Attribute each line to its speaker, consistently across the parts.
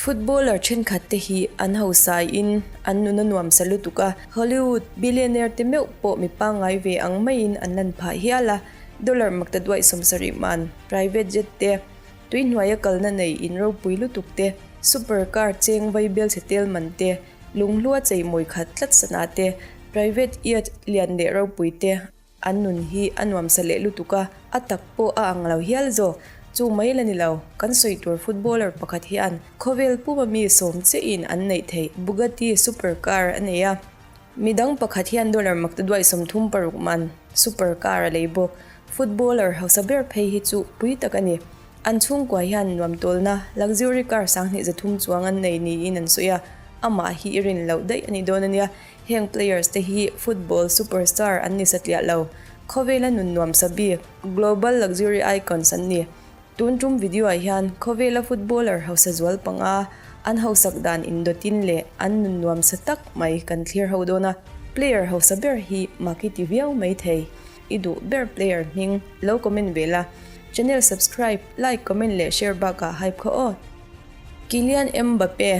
Speaker 1: Footballer thenkhat te hi an hausain an nun a nuamsa lutuk a, Hollywood billionaire te meuh pawh mi pangngai ve ang maiin an lan phah hial a, dollar makta duaih 70 man private jet te, tui hnuaia kalna nei in ropui lutuk te, super car cheng vai bel chhe tel man te, lunghlua cheimawi khat tlat sana te, private yacht lian leh ropui te. An nun hi a nuamsa leh lutuk a, a tak pawh a ang lo hial zawk. Chu mai la ni lo, kan sawi tur footballer pakhat hian khawvel puma mi sawm chiahin an neih theih Bugatti super car a nei a. Midang pakhat hian dollar makta duai 36 man super car a lei bawk. Footballer hausa ber phei hi chu pui tak a ni. An chhungkua hian nuamtawlna luxury car 2300 chuang an nei niin an sawi a, amah hi i rin loh daih a ni dawn a nia. Heng players te hi football superstar an ni satliah lo, khawvela nun nuamsa bik, global luxury icons an ni. Tun tum video ah hian khawvela footballer hausa zual panga an hausak dan indawtin leh an nun nuamsa tak mai kan thlir ho dawn a, player hausa ber hi maki ti viau mai thei. I duh ber player hming lo comment ve la, channel subscribe, like, comment leh share bakah hype kha aw. Kylian Mbappe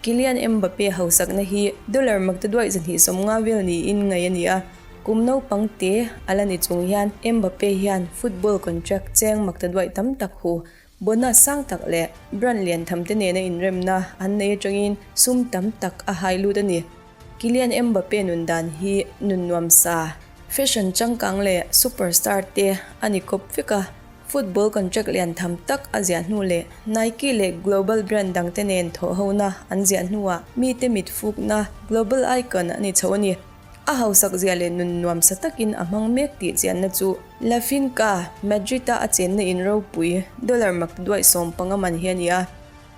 Speaker 1: Kylian Mbappe hausakna hi dollar makta duaih 250 vel niin ngaih a ni a, kum naupang te a la ni chung hian Mbappe hian football contract cheng makta duaih tam tak hu bonus sang tak leh brand lian tham te nena inremna an nei atangin sum tam tak a hai lut a ni. Kylian Mbappe nun dan hi nun nuam sa, fashion changkang leh superstar te a ni kawp vek a. Football contract lian tham tak a ziah hnu leh Nike leh global brand dangte nen thawhhona an ziah hnuah mite mit fukna global icon a ni chho a ni. A hausak zia leh nun nuamsa takin a hmang mek tih chianna chu La Finca, Madrid-a a chenna in ropui dollar mak duaih 15 man hi a ni a.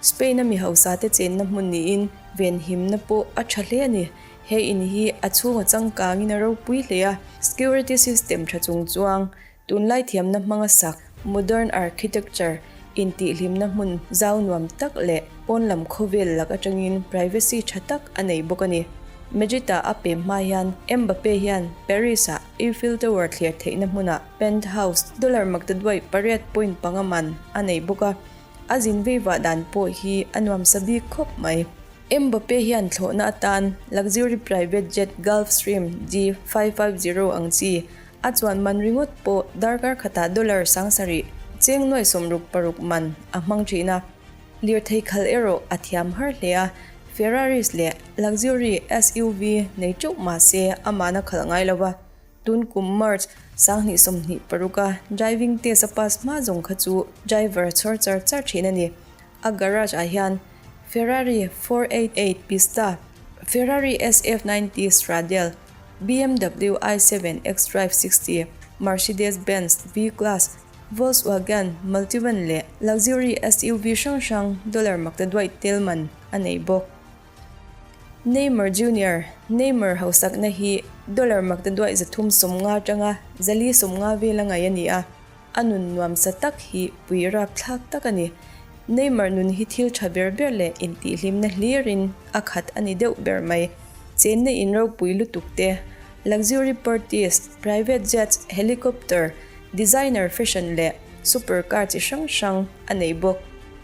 Speaker 1: Spain-a mi hausate chenna hmun niin venhimna pawh a tha hle a ni. He in hi a chhunga changkangin a ropui hle a, security system tha chung chuang Tunlai thiamna hmanga sak, modern architecture, intihhlimna hmun zau nuam tak leh pawn lam khawvel lak atangin privacy tha tak a nei bawk a ni. Madrid-ah a pem hma hian Mbappe hian Paris-ah Eiffel Tower thlir theihna hmunah penthouse dollar makta duaih pariat point panga man a nei bawk a, a zin vei vah dan pawh hi a nuamsa bik khawp mai. Mbappe hian thlawhna atan luxury private jet Gulfstream G550 ang chi A chuan man ringawt pawh darkar khatah dollar 7000, cheng nuai 66 man a hmang thin a. Lirthei khal erawh a thiam har hle a, Ferraris leh luxury SUV nei teuh mah se amahna khalh ngai lo va. Tun kum March 2026 a driving test a pass hma zawng kha chu driver a chhawr char char thin a ni. A garage ah hian Ferrari 488 Pista, Ferrari SF90 Stradale, BMW i7 xDrive 60, Mercedes-Benz V-Class, Volkswagen Multivan leh luxury SUV hrang hrang dollar makta duaih tel man a nei bawk. Neymar Junior, Neymar hausakna hi dollar makta duaih 350 atanga 450 vel a ngaih a ni a, a nun nuamsa tak hi pui rapthlak tak a ni. Neymar nun hi thil tha ber ber leh intihhlimna hlirin a khat a ni deuh ber mai. Chenna in ropui lutuk te, luxury parties, private jets, helicopter, designer fashion leh super car chi hrang hrang a nei bawk.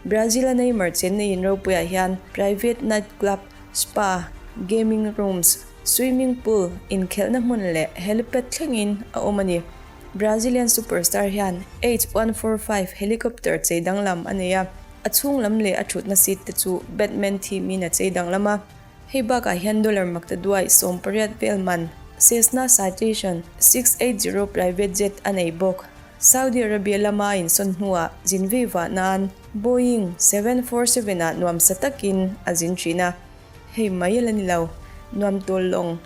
Speaker 1: Brazil-a Neymar chenna in ropuiah hian private night club, spa, gaming rooms, swimming pool, inkhelhna hmun leh helipad thlengin a awm a ni. Brazilian superstar hian H145 helicopter chei danglam a nei a, a chhung lam leh a thutna seat te chu Batman theme in a chei danglam a. Hei bakah hian dollar makta duai 18 vel man Cessna Citation 680 private jet a nei bawk. Saudi Arabia lama a insawn hnuah zin vei vah nan Boeing 747 ah nuamsa takin a zin thin a. Hei mai a la ni lo, nuam tawl lawng,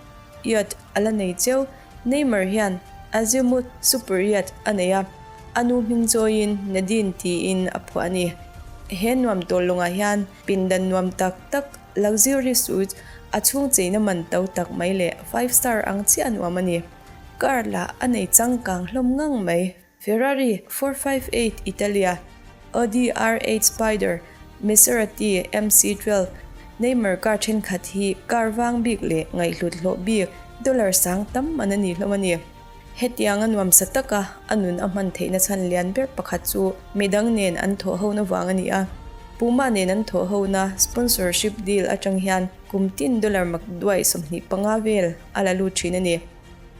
Speaker 1: yacht, a la nei cheu. Neymar hian Azimut Super Yacht a nei a, a nu hming chawiin Nadine tiin a phuah a ni. He nuam tawl lawngah hian pindan nuam tak tak, luxury suites, a chhung cheina man to tak mai leh five star ang chiah nuam a ni. Car lah a nei changkang hlawm ngang mai. Ferrari 458 Italia, Audi R8 Spider, Maserati MC12, Neymar car thenkhat hi car vang bik leh ngaihhlut hlawh bik dollar sang tam man a ni hlawm a ni. Hetiang a nuamsa taka a nun a hman theihna chhan lian ber pakhat chu midang nen an thawh hona vang a ni a. Puma nen an thawh hona sponsorship deal atang hian kum tin dollar mak duai 25 vel a la lut thin a ni.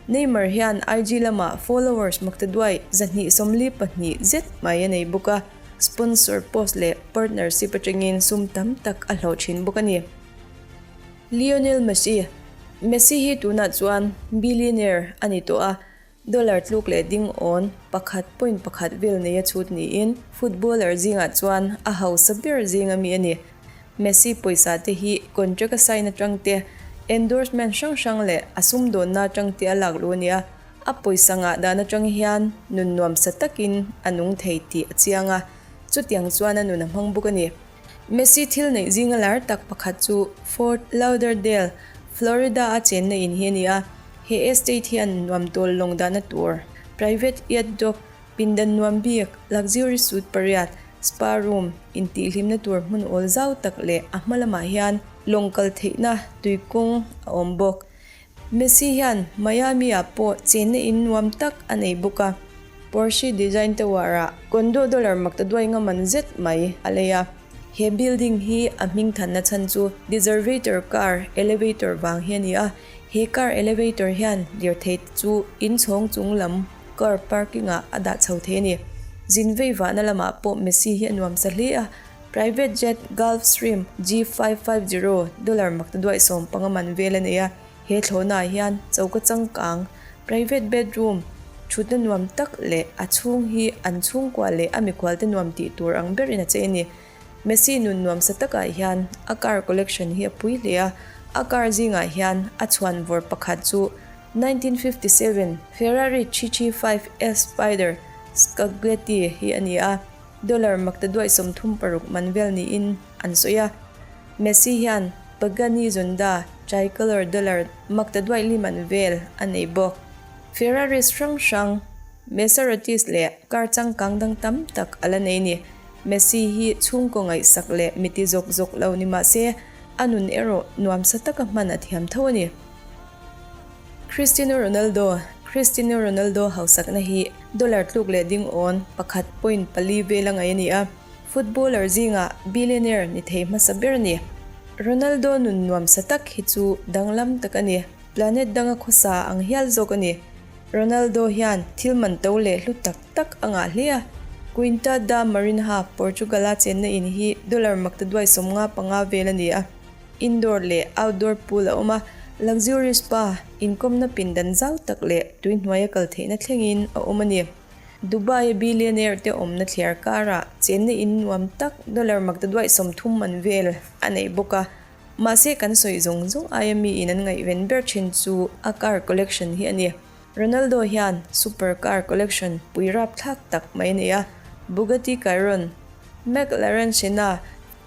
Speaker 1: Neymar hian IG lamah followers maktaduai 242 zet mai a nei bawk a, sponsor post leh partnership atangin sum tam tak a hlawh thin bawk a ni. Lionel Messi Messi hi tunah chuan billionaire a ni tawh a, dollar tluk leh ding awn 1.1 vel neia chhut niin footballer zingah chuan a hausa ber zinga mi a ni. Messi pawisa te hi contract a sign atang te, endorsement hrang hrang leh a sumdawnna atang te a lak luh a ni a, a pawisa ngah dan atang hian nun nuamsa takin a nung thei tih a chiang a, chutiang chuan a nun a hmang bawk a ni. Messi thil neih zinga lar tak pakhat chu Fort Lauderdale, Florida a chenna in hi a ni a, he estate hian nuam tawl lawng dahna tur private yacht dock, Pindan nuam bik, luxury suite pariat, spa room, intihhlimna tur hmun awl zau tak leh a hma lamah hian lawng kal theihna tuikawng a awm bawk. Messi hian Miami-ah pawh chenna in nuam tak a nei bawk a, Porsche design tower-ah condo dollar maktaduai nga man zet mai a lei a. He building hi a hming thanna chhan chu Deservator car elevator vang hi a ni a, he car elevator hian lirthei te chu inchhawng chung lam car parking ah a dah chho thei a ni. Zin vei vahna lamah pawh Messi hi a nuam sa hle a, private jet Gulfstream G550 dollar maktaduaih 15 man vel a nei a, he thlawhnaah hian choka changkang, private bedroom, thutna nuam tak leh a chhung hi an chhungkua leh a mikhualte nuam tih tur ang berin a chei a ni. Messi nun nuamsa takah hian a car collection hi a pui hle a, a car zingah hian a chhuan vawr pakhat chu 1957 Ferrari 335S Spider Scaglietti hi a ni a, dollar maktaduaih 36 man vel niin an sawi a. Messi hian Pagani Zonda Tricolor dollar maktaduaih li man vel a nei bawk. Ferraris hrang hrang, Maseratis leh car changkang dang tam tak a la nei ni. Messi hi chhungkaw ngaihsak leh miti zawk zawk lo ni mah se, a nun erawh nuamsa taka hman a thiam tho a ni. Cristiano Ronaldo Cristiano Ronaldo hausakna hi dollar tluk leh ding awn 1.4 vel a ngaih a ni a, footballer zingah billionaire ni thei hmasa ber a ni. Ronaldo nun nuamsa tak hi chu danglam tak a ni, planet danga khawsa ang hial zawk a ni. Ronaldo hian thil man to leh hlu tak tak a ngah hle a, Quinta da Marinha, Portugal-a chenna in hi dollar maktaduai 55 vel a ni a. Indoor leh outdoor pool a awm a, luxury spa, inkawmna pindan zau tak leh tuihnuaia kal theihna thlengin a awm a ni. Dubai-a billionaire te awmna thliar karah chenna in nuam tak dollar maktaduaih 30 man vel a nei bawk a. Mahse kan sawi zawng zawng aia miin an ngaihven ber thin chu a car collection hi a ni. Ronaldo hian super car collection pui rapthlak tak mai a nei a, Bugatti Chiron, McLaren Senna,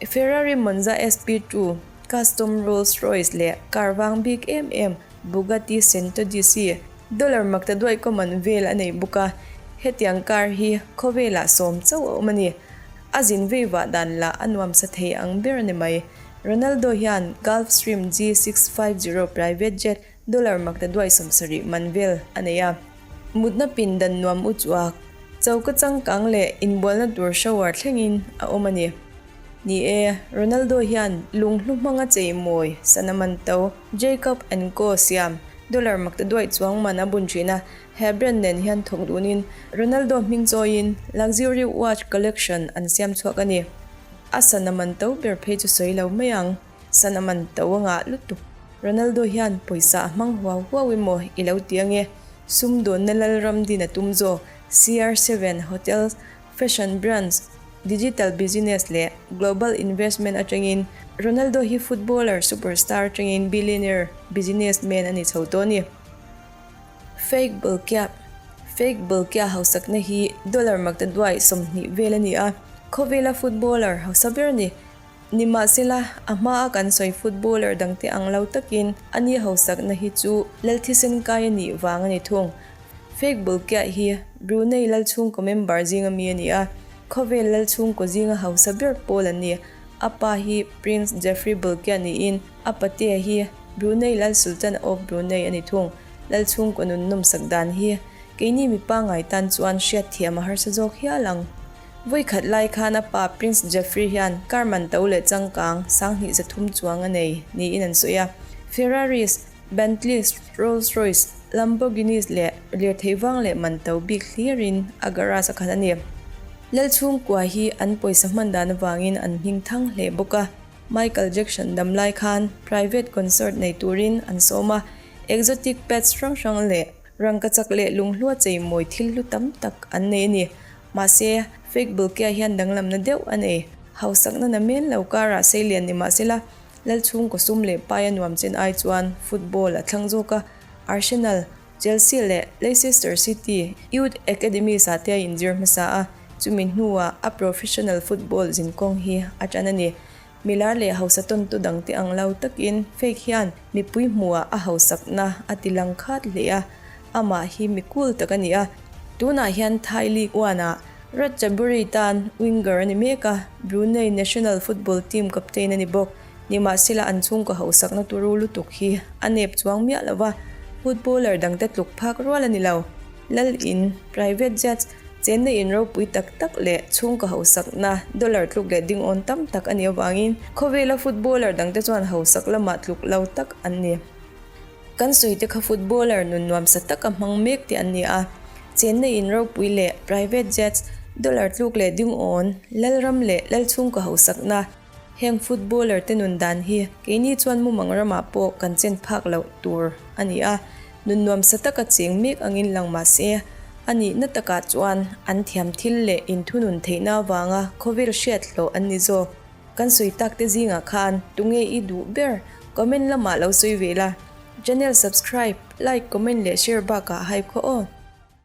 Speaker 1: Ferrari Monza SP2, custom Rolls Royce leh car vang bik em em Bugatti Centodieci, dollar maktaduaih common vel a nei bawk a, hetiang car hi khawvelah sawm chauh a awm a ni. A zin vei vah dan lah a nuamsa thei ang ber a ni mai. Ronaldo hian Gulfstream G650 private jet dollar maktaduaih 70 man vel a nei a. Mutna pindan nuam u chuak, choka changkang leh inbualna tur shower thlengin a awm a ni. Ni e, Ronaldo hian lunghlu hmanga cheimawi sana man to Jacob and Co siam dollar maktaduaih chuang man a bun thin a, he brand nen hian thawk dunin Ronaldo hming chawiin luxury watch collection an siam chhuak a ni. A sana man to ber phei chu sawi lo mai ang. Sana man to a ngah lutuk. Ronaldo hian pawisa a hmang huau huau emaw i lo ti ange. Sumdawnna lalram din a tum zawk, CR7 Hotels, Fashion Brands, Digital Business leh Global Investment atangin Ronaldo hi footballer superstar atangin billionaire businessman a ni chho tawh a ni. Fake Bolkiah Fake Bolkiah hausakna hi dollar maktaduaih 20 vel a ni a, khawvela footballer hausa ber a ni. Nimahsela, a hmaa kan sawi footballer dangte ang lo takin a ni hausakna hi chu lal thisen kai a nih vang a ni thung. Fake Bolkiah hi Brunei lal chhungkaw member zinga mi a ni a, khawvel lal chhungkaw zinga hausa ber pawl an ni. A pa hi Prince Jefri Bolkiah niin a patea hi Brunei lal Sultan of Brunei a ni thung. Lal chhungkaw nun nawmsak dan hi keini mi pangngai tan chuan hriatthiam a harsa zawk hial ang. Vawikhat lai khan a pa Prince Jeffrey hian car man to leh changkang 2300 chuang a nei niin an sawi a. Ferraris, Bentleys, Rolls Royce, Lamborghinis leh lirthei vang leh man to bik hlirin a garage a khat a ni. Lalchhungkua hi an pawisa hman dan avangin an hming thang hle bawk a. Michael Jackson dam lai khan private concert nei turin an sawm a, exotic pets hrang hrang leh rangkachak leh lunghlua cheimawi thil hlu tam tak an nei a ni. Mahse, fake bulkia hian danglamna deuh a nei. Hausakna na men lo karah seilian ni mahsela, Lalchhungkaw sum leh pai a nuam chen ai chuan football a thlang zawk a, Arsenal, Chelsea leh Leicester City Youth Academies ah te a inzir hmasa a, chumi hnuah a professional football zinkawng hi a tan a ni. Milar leh hausa tawntu dangte ang lo takin Fake hian mipui hmuhah a hausakna a ti lang khat hle a, amah hi mi cool tak a ni a. Tunah hian Thai League One-ah Ratchaburi tan winger a ni mek a, Brunei national football team captain a ni bawk. Nimahsela an chhungkaw hausakna turu lutuk hi a nep chuang miah lo va, footballer dangte tluk phak rual a ni lo. Lal in, private jets, chenna in ropui tak tak leh chhungkaw hausakna dollar tluk leh dingawn tam tak a nih avangin khawvela footballer dangte chuan hausak lamah tluk lo tak an ni. Kan sawite kha footballer nun nuamsa taka hmang mek te an ni a, chenna in ropui leh private jets, dollar tluk leh dingawn, lalram leh lalchhungkaw hausakna, Heng footballer te nun dan hi keini chuan mumang ramah pawh kan chen phak loh tur a ni a, nun nuamsa taka cheng mek angin lang mah se, a nihna takah chuan an thiam thil leh inthunun theihna avanga khawvel hriat hlawh an ni zawk. Kan sawi tak te zingah khan tunge i duh ber? Comment lamah lo sawi ve la. Channel subscribe, like, comment leh share bakah hype khaw aw.